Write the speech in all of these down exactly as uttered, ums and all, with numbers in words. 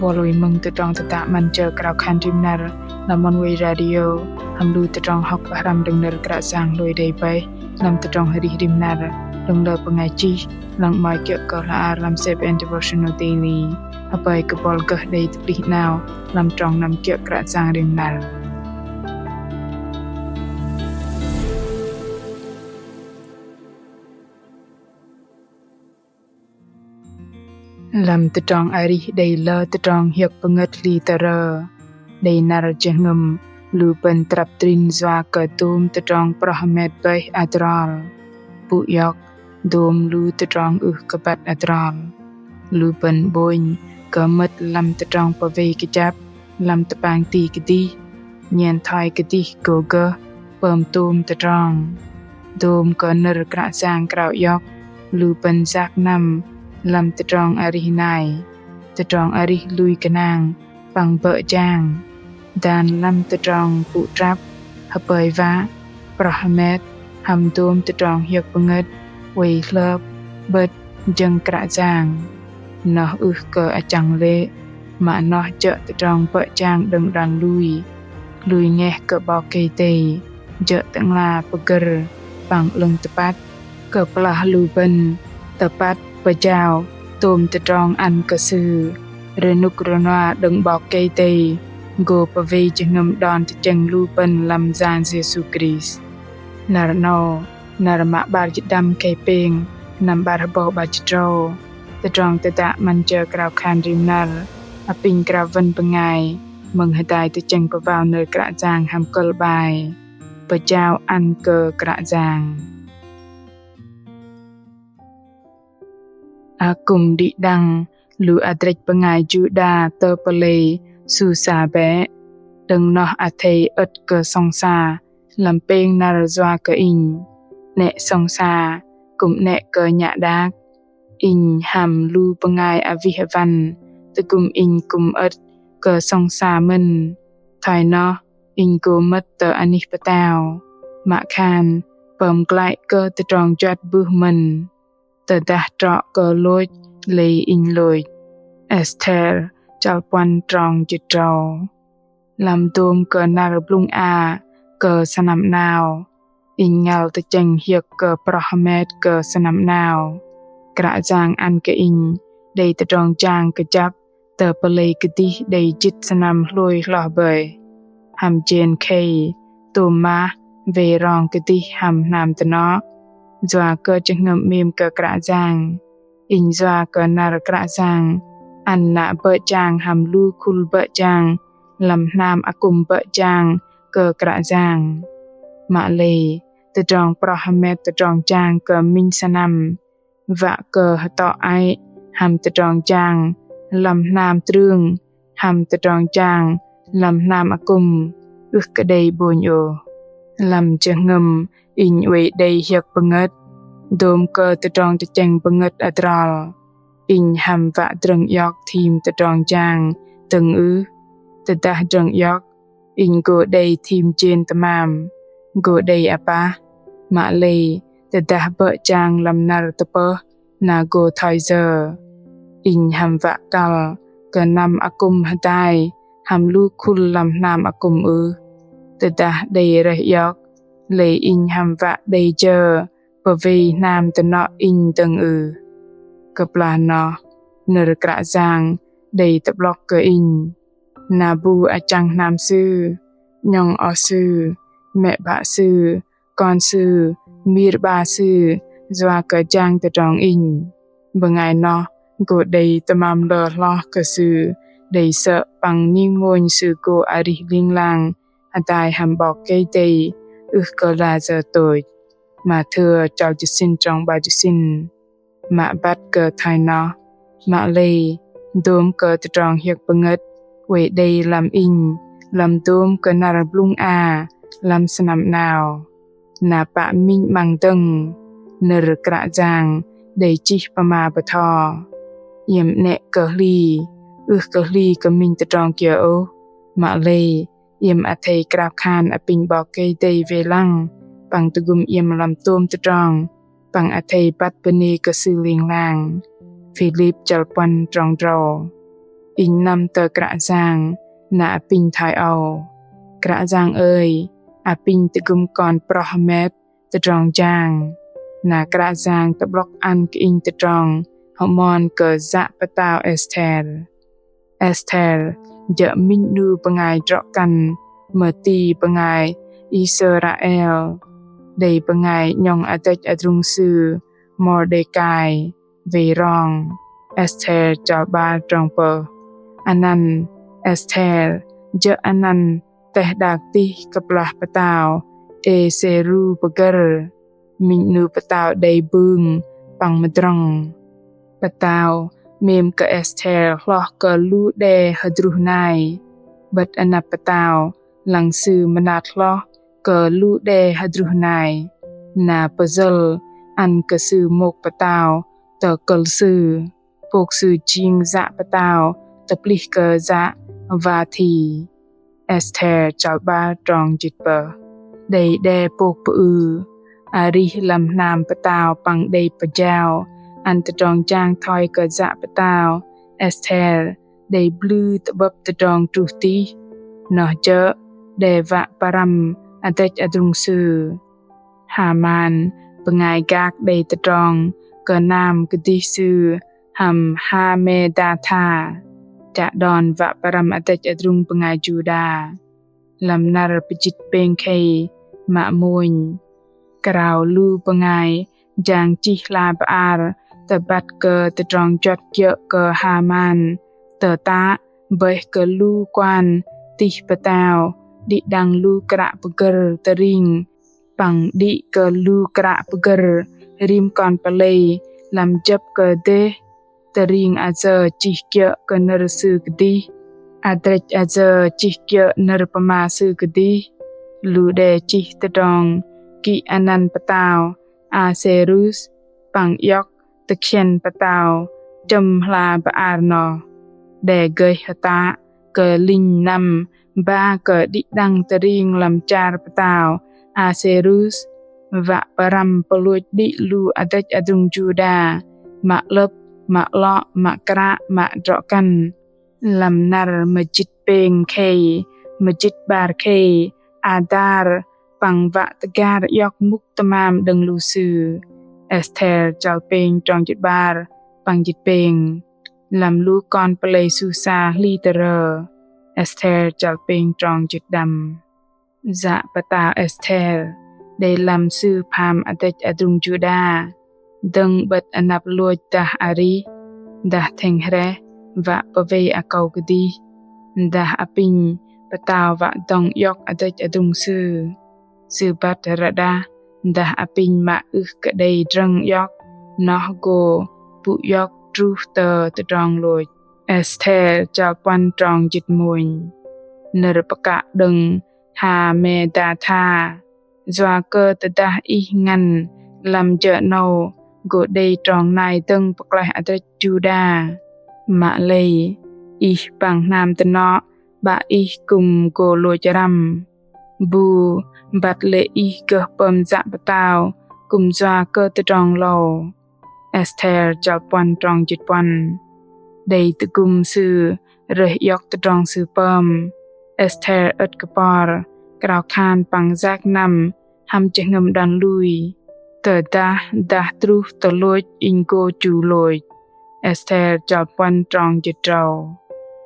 Bol wei mơ̆ng tơdrong tơdă 'Măn Jơ Krao Khan Rim Năr lăm Oneway Radio, hăm lu tơdrong hŏk pơhrăm đơ̆ng nơ̆r Kră Yang hlôi đei bơih lăm tơdrong arih rim năr đơ̆ng lơ bơngai chih lăng 'mơ̆i kiơ̆ kơ hla ar lăm Seven Devotional Daily. Hơpơi kơ bol gơh đei tơplih 'nao lăm trong năm kiơ̆ Kră Yang rim năr. Lăm tơdrong arih đei lơ tơdrong hiơ̆k pơngơ̆t hli tơrơ, đei năr jơhngơ̆m lu bơ̆n trăp trin yua kơ dôm tơdrong proh hơmet bơih adrol. Pŭ iŏk, dôm lu tơdrong ưh kơ băt adrol. Lu bơ̆n 'bônh kơ mơ̆t lăm tơdrong pơwei kơjăp lăm tơpang ti kơdih, nhen thoi kơdih gô gơh pơm tôm tơdrong. Dôm kơ nơ̆r Kră Yang krao iŏk lu bơ̆n yak năm lăm tơdrong arih nai, tơdrong arih lui gơnang păng bơ̆ jang. Dan lăm tơdrong pŭ trăp, hơpơi wă, proh hơmet, hăm dôm tơdrong hiơ̆k pơngơ̆t oei hlơp 'bơ̆t jơ̆ng Kră Yang. Noh ưh kơ achăng lê̆, mă noh jơ̆ tơdrong bơ̆ jang đơ̆ng đon lui. Lui ngeh kơ 'Bok Kei-Dei, jơ̆ Tơ'ngla pơgơ̆r păng 'lơ̆ng tơpăt, kơplah lu bơ̆n tơpăt pơjao tôm tơdrong ăn kơ Sư, rơnŭk rơnua đơ̆ng 'Bok Kei-Dei gô pơwei jơhngơ̆m đon tơchĕng lu bơ̆n lăm Yang Yêsu Krist. Năr 'nâu, năr mă 'bar jĭt đăm khei pêng, năm 'bar hơbâu 'bar jĭt tơdrâu, tơdrong tơdă 'Măn Jơ Krao Khan Rim Năr apinh krao wơ̆n bơngai mơ̆ng hơdai tơchĕng pơwao nơ̆r Kră Yang hăm kơ̆l 'bai: Pơjao ăn kơ Kră Yang. Akŭm đĭ đăng lu adrĕch bơngai Juđa tơ pơlei Susa bĕ. Đơ̆ng noh athei ơ̆t kơ sŏng sa lăm pêng năr yua kơ inh. 'Nĕ sŏng sa kư̆m 'nĕ kơ nhă đak. Inh hăm lu bơngai awih awăn tơgŭm inh kư̆m ơ̆t kơ sŏng sa mơ̆n. Thoi noh inh gô mơ̆t tơ anih pơtao, mă khan pơm glăi kơ tơdrong juăt bưh mơ̆n. Tơdah trŏ kơ lôch, lei inh lôch. Esther chăl puăn trong jĭt tơdrâu. Lăm dôm kơ năr blŭng a kơ sơnăm 'nao, inh ngăl tơchĕng hiơ̆k kơ proh hơmet kơ sơnăm 'nao. Kră Yang ăn kơ inh đei tơdrong jang kơjăp tơ pơlei kơdih đei jĭt sơnăm hlôi hloh bơih. Hăm jên khei tôm mah wei rong kơdih hăm hnam tơnŏ. Yua kơ jơhngơ̆m 'mêm kơ Kră Yang, inh yua kơ năr Kră Yang ăn na bơ̆ jang hăm lu khul bơ̆ jang lăm hnam akŭm bơ̆ jang kơ Kră Yang. Mă lei, tơdrong proh hơmet tơdrong jang kơ minh sơnăm, wă kơ hơtŏ ai hăm tơdrong jang lăm hnam trưng, hăm tơdrong jang lăm hnam akŭm, ưh kơ đei 'bônh ôh. Lăm jơhngơ̆m inh oei đei hiơ̆k pơngơ̆t, dôm kơ tơdrong tơchĕng pơngơ̆t adrol, inh hăm wă drơ̆ng iŏk thim tơdrong jang dơ̆ng ưh? Tơdah drơ̆ng iŏk, inh gô đei thim jên tơmam, gô đei apah. Mă lei, tơdah bơ̆ jang lăm năr tơpơh, na gô thoi yơ? Inh hăm wă kăl kơ năm akŭm hơdai hăm lu khul lăm hnam akŭm ưh? Tơdah đei rơih iŏk, lei inh hăm wă đei jơ pơwei hnam tơnŏ inh dơ̆ng ưh? Kơplah noh, nơ̆r Kră Yang đei tơ'blŏk kơ inh. Na bu achăng hnam sư, 'nhŏng oh sư, mĕ bă sư, kon sư, mir 'ba sư, yua kơ jang tơdrong inh. Bơngai noh gô đei tơmam lơ hloh kơ sư đei sơ̆ păng ning mônh sư gô arih ling lang hơdai hăm 'Bok Kei-Dei ưh kơ la jơ tôch. Mathêu chăl jĭt sĭn trong 'bar jĭt sĭn. Mă băt kơ thoi noh, mă lei, dôm kơ tơdrong hiơ̆k pơngơ̆t oei đei lăm inh, lăm dôm kơ năr blŭng a lăm sơnăm 'nao. Na pă minh 'măng dơ̆ng, nơ̆r Kră Yang đei chih pơma bơtho. Iĕm 'nĕ kơ hli, ưh kơ hli kơ minh tơdrong kiơ ôh, mă lei, iĕm athei krao khan apinh 'Bok Kei-Dei wei lăng, păng tơgŭm iĕm lăm tôm tơdrong, păng athei băt bơnê kơ Sư ling lang. Philip chăl puăn trong tơdrâu. Inh năm tơ Kră Yang, na apinh thoi âu: Kră Yang ơi, apinh tơgŭm kon proh mĕp tơdrong jang. Na Kră Yang tơ'blŏk ăn kơ inh tơdrong hơmon kơ yă pơtao Esther. Esther jơ̆ minh 'nu bơngai drŏ-kăn mơti bơngai Israel, đei bơngai 'nhŏng adrĕch adrung sư Môrdêkai wei rong. Esther chăl 'bar trong pơh. Anăn Esther jơ̆ anăn teh đak tih kơplah pơtao Êsêru pơgơ̆r, minh 'nu pơtao đei bưng păng mơdrŏng. Pơtao 'mêm kơ Esther hloh kơ lu đe hơdruh nai, 'bơ̆t anăp pơtao lăng sư mơnat hloh kơ lu đe hơdruh nai, na pơjơ̆l ăn kơ sư mŏk pơtao tơ kơ̆l sư, pôk sư jing yă pơtao tơplih kơ yă Wathi. Esther chăl 'bar trong jĭt pơh. Đei đe pôk pơư, arih lăm hnam pơtao păng đei pơjao ăn tơdrong jang thoi kơ yă pơtao Esther đei blư tơ'bơ̆p tơdrong truh tih, noh jơ̆ đe wă pơrăm adrĕch adrung sư. Haman, bơngai gak đei tơdrong kơnam kơdih sư hăm Hamedatha, chă đon wă pơrăm adrĕch adrung bơngai Juđa. Lăm năr pơjĭt pêng khei mă mônh, krao lu bơngai jang chih hla bơar tơbăt kơ tơdrong juăt kiơ̆ kơ Haman, tơtă bơih kơ lu kuan tih pơtao đĭ đăng lu kră pơgơ̆r tơring, păng đĭ kơ lu kră pơgơ̆r rim kon pơlei lăm jơ̆p kơ dêh, tơring ayơ chih kiơ̆ kơ nơ̆r sư kơdih, adrĕch ayơ chih kiơ̆ nơ̆r pơma sư kơdih. Lu đe chih tơdrong kĭ anăn pơtao Asêrus păng iŏk tơkhiĕn pơtao chơ̆m hla bơar noh. Đe gơih hơtă kơ linh năm ba kơ đĭ đăng tơring lăm char pơtao Asêrus, wă pơrăm pơlôch đĭ lu adrĕch adrung Juđa, mă 'lơ̆p, mă 'lŏ, mă kră, mă drŏ-kăn. Lăm năr mơjĭt pêng khei, mơjĭt 'bar khei Adar, păng wă tơgar iŏk mŭk tơmam đơ̆ng lu sư. Esther chăl pêng trong jĭt 'bar păng jĭt pêng. Lăm lu kon pơlei Susa hli tơrơ. Esther chăl pêng trong jĭt đăm. Yă pơtao Esther đei lăm sư pham adrĕch adrung Juđa, dơ̆ng 'bơ̆t anăp lôch dah arih, dah thĕng hrĕh wă pơwei akâu kơdih, dah apinh pơtao wă dŏng iŏk adrĕch adrung sư. Sư băt rơđah dah apinh mă ưh kơ đei drơ̆ng iŏk, noh gô pŭ iŏk truh tơ tơdrong lôch. Esther chăl puăn trong jĭt mônh. Nơ̆r pơkă đơ̆ng Hamedatha: Yua kơ tơdah ih ngăn lăm jơ 'nâu gô đei trong nai dơ̆ng pơklaih adrĕch Juđa. Mă lei ih păng hnam dơnŏ 'bă ih kư̆m gô lôch răm. Bu băt lê̆ ih gơh pơm yă pơtao kư̆m yua kơ tơdrong lâu. Esther chăl puăn trong jĭt puăn. Đei tơgŭm sư rơih iŏk tơdrong sư pơm, Esther ơ̆t kơ por krao khan păng yak năm hăm jơhngơ̆m đon lui: Tơdah dah truh tơ lôch inh gô chu lôch. Esther chăl puăn trong jĭt drâu.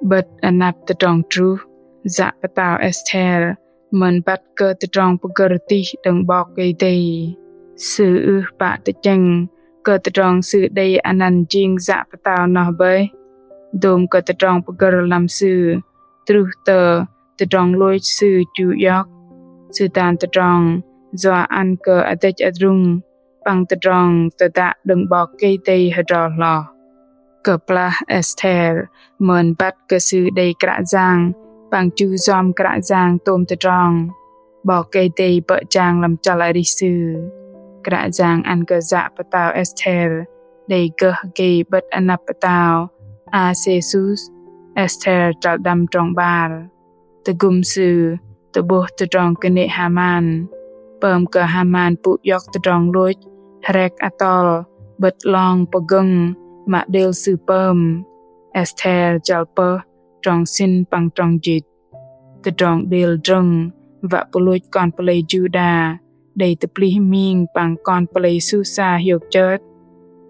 'Bơ̆t anăp tơdrong truh, yă pơtao Esther mơn băt kơ tơdrong pơgơ̆r tih đơ̆ng 'Bok Kei-Dei. Sư ưh pă tơchĕng kơ tơdrong sư đei anăn jing yă pơtao noh bơih, dôm kơ tơdrong pơgơ̆r lăm sư truh tơ tơdrong lôch sư chu iŏk. Sư dan tơdrong yua ăn kơ adrĕch adrung păng tơdrong tơdă đơ̆ng 'Bok Kei-Dei hơdrol hloh. Kơplah Esther mơn băt kơ sư đei Kră Yang păng chu yom Kră Yang tôm tơdrong, 'Bok Kei-Dei bơ̆ jang lăm chăl arih sư. Kră Yang ăn kơ yă pơtao Esther đei gơh gei 'bơ̆t anăp pơtao Asêsus. Esther chăl đăm trong 'bar. Tơgŭm sư tơ'bôh tơdrong kơnê̆ Haman, pơm kơ Haman pŭ iŏk tơdrong lôch hrek atol 'bơ̆t 'long pơgơ̆ng mă đêl sư pơm. Esther chăl pơh trong sĭn păng trong jĭt. Tơdrong đêl drơ̆ng wă pơlôch kon pơlei Juđa đei tơplih ming păng kon pơlei Susa hiôk chơt.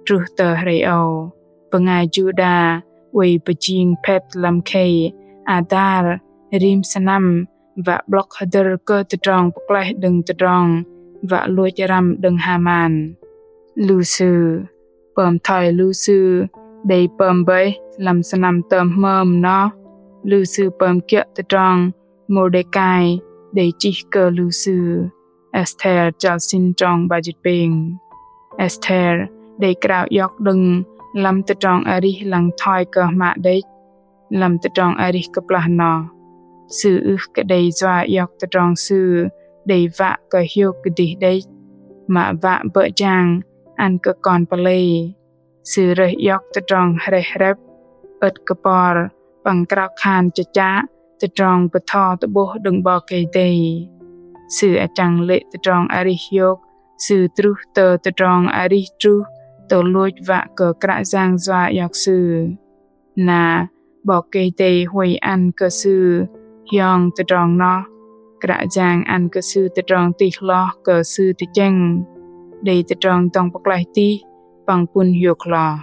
Truh tơ hrei âu, bơngai Juđa oei pơjing phet lăm khei Adar rim sơnăm wă blŏk hơdơ̆r kơ tơdrong pơklaih đơ̆ng tơdrong wă lôch răm đơ̆ng Haman. Lu sư pơm thoi lu sư đei pơm bơih lăm sơnăm tơm hmơm noh, lu sư pơm kiơ̆ tơdrong Môrdekai đei chih kơ lu sư. Esther chăl sĭn trong 'bar jĭt pêng. Esther đei krao iŏk đơ̆ng lăm tơdrong arih lăng thoi kơ hmă đĕch. Lăm tơdrong arih kơplah noh, sư ưh kơ đei yua iŏk tơdrong sư đei wă kơ hiôk kơdih đĕch, mă wă bơ̆ jang ăn kơ kon pơlei. Sư rơih iŏk tơdrong hrĕh hrĕp, ơ̆t kơpor păng krao khan chơchă tơdrong bơtho tơ'bôh đơ̆ng 'Bok Kei-Dei. Sư achăng lê̆ tơdrong arih hiôk sư truh tơ tơdrong arih truh tơ lôch wă kơ Kră Yang yua iŏk sư. Na 'Bok Kei-Dei huay ăn kơ sư hiong tơdrong noh. Kră Yang ăn kơ sư tơdrong tih hloh kơ sư tơchĕng, đei tơdrong dŏng pơklaih tih păng pŭn hiôk hloh.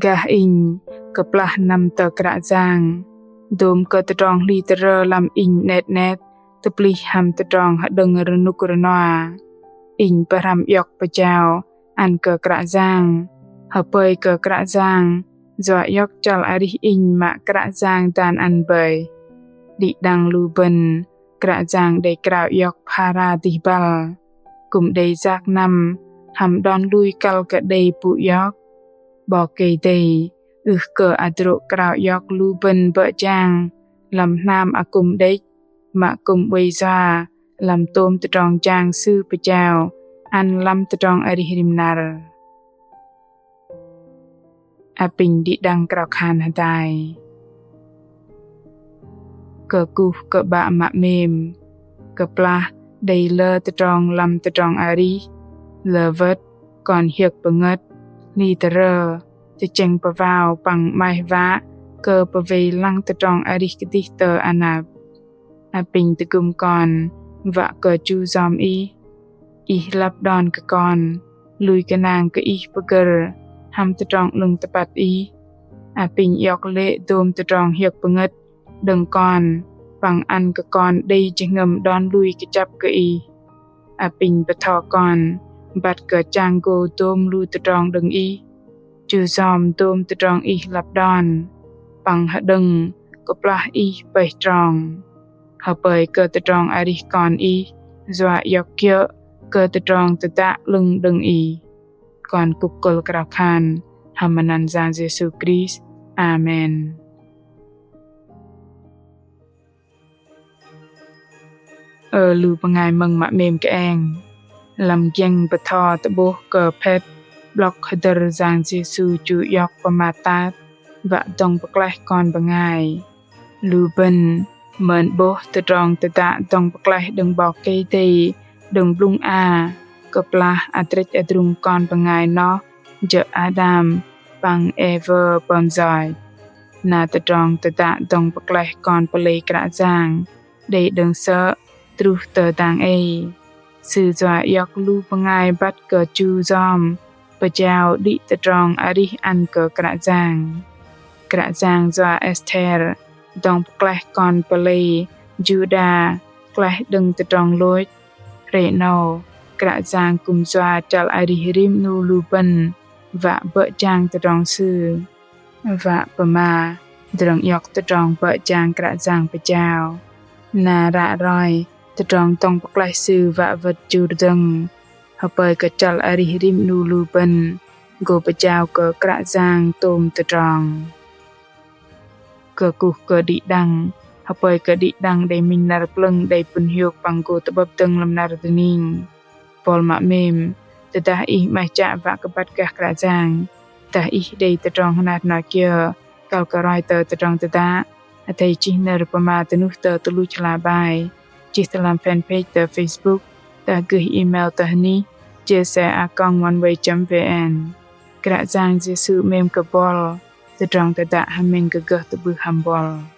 Gah inh kơplah năm tơ Kră Yang, dôm kơ tơdrong hli tơrơ lăm inh 'net 'net tơplih hăm tơdrong hơđơ̆ng rơnŭk rơnua. Inh pơhrăm iŏk pơjao ăn kơ Kră Yang, hơpơi kơ Kră Yang yua iŏk chăl arih inh mă Kră Yang dan ăn bơih. Đĭ đăng lu bơ̆n Kră Yang đei krao iŏk phara dih băl, kư̆m đei yak năm hăm đon lui kăl kơ đei pŭ iŏk. 'Bok Kei-Dei ưh kơ hơdrô̆ krao iŏk lu bơ̆n bơ̆ jang lăm hnam akŭm đĕch, mă kư̆m oei yua lăm tôm tơdrong jang Sư pơjao ăn lăm tơdrong arih rim năr. Apinh đĭ đăng krao khan hơdai. Kơkuh kơ 'Bă mă 'mêm, kơplah đei lơ tơdrong lăm tơdrong arih, lơ wơ̆t kon hiơ̆k pơngơ̆t, hli tơrơ, tơchĕng pơwao păng 'maih wă kơ pơwei lăng tơdrong arih kơdih tơ anăp. Apinh tơgŭm kon wă kơ chu yom Ih. Ih lăp đon kơ kon lui gơnang kơ Ih pơgơ̆r hăm tơdrong 'lơ̆ng tơpăt Ih. Apinh iŏk lê̆ dôm tơdrong hiơ̆k pơngơ̆t đơ̆ng kon păng ăn kơ kon đei jơhngơ̆m đon lui kơjăp kơ Ih. Apinh bơtho kon băt kơ chang gô dôm lu tơdrong đơ̆ng Ih, chu yom dôm tơdrong Ih lăp đon păng hơđơ̆ng kơplah Ih pơih trong. Hơpơi kơ tơdrong arih kon Ih yua iŏk kiơ̆ kơ tơdrong tơdă 'lơ̆ng đơ̆ng Ih. Kon kŭk kơ̆l krao khan hăm măt anăn Yang Yêsu Krist. Amen. Ơ lu bơngai mơ̆ng mă 'mêm kơeng, lăm giĕng bơtho tơ'bôh kơ phĕt 'blŏk hơdơ̆r Yang Yêsu chu iŏk pơmat tat wă dŏng pơklaih kon bơngai, lu bơ̆n mơn 'bôh tơdrong tơdă dŏng pơklaih đơ̆ng 'Bok Kei-Dei đơ̆ng blŭng a kơplah adrĕch adrung kon bơngai noh jơ̆ Ađam păng Êwơ pơm yoch. Na tơdrong tơdă dŏng pơklaih kon pơlei Kră Yang đei đơ̆ng sơ̆ truh tơ dang ei. Sư yua iŏk lu bơngai băt kơ chu yom pơjao đĭ tơdrong arih ăn kơ Kră Yang. Kră Yang yua Esther dŏng pơklaih kon pơlei Juđa klaih đơ̆ng tơdrong lôch. Hrei 'nâu, Kră Yang kư̆m yua chăl arih rim 'nu lu bơ̆n wă bơ̆ jang tơdrong Sư. Wă pơma drơ̆ng iŏk tơdrong bơ̆ jang Kră Yang pơjao. Na ră roi tơdrong dŏng pơklaih Sư wă wơ̆t jur dơ̆ng. Hơpơi kơ chăl arih rim 'nu lu bơ̆n gô pơjao kơ Kră Yang tôm tơdrong. Kơkuh kơ đĭ đăng, hơpơi kơ đĭ đăng đei minh năr plơ̆ng đei pŭn hiôk păng gô tơ'bơ̆p dơ̆ng lăm năr dơning. Bol mă 'mêm, tơdah ih 'maih chă wă kơ băt gah Kră Yang, dah ih đei tơdrong hơnat hơnot kiơ kăl kơ roi tơ tơdrong tơdă, athei chih nơ̆r pơma tơnuh tơ tơluch hla bơar, chih tơlam fanpage tơ Facebook, dah gơih email tơ hơnih J S A a còng oneway chấm V N. Kră Yang Yêsu 'mêm kơ bol. tơdrong tơdă hăm minh kơ gơh tơ'bưh hăm bol.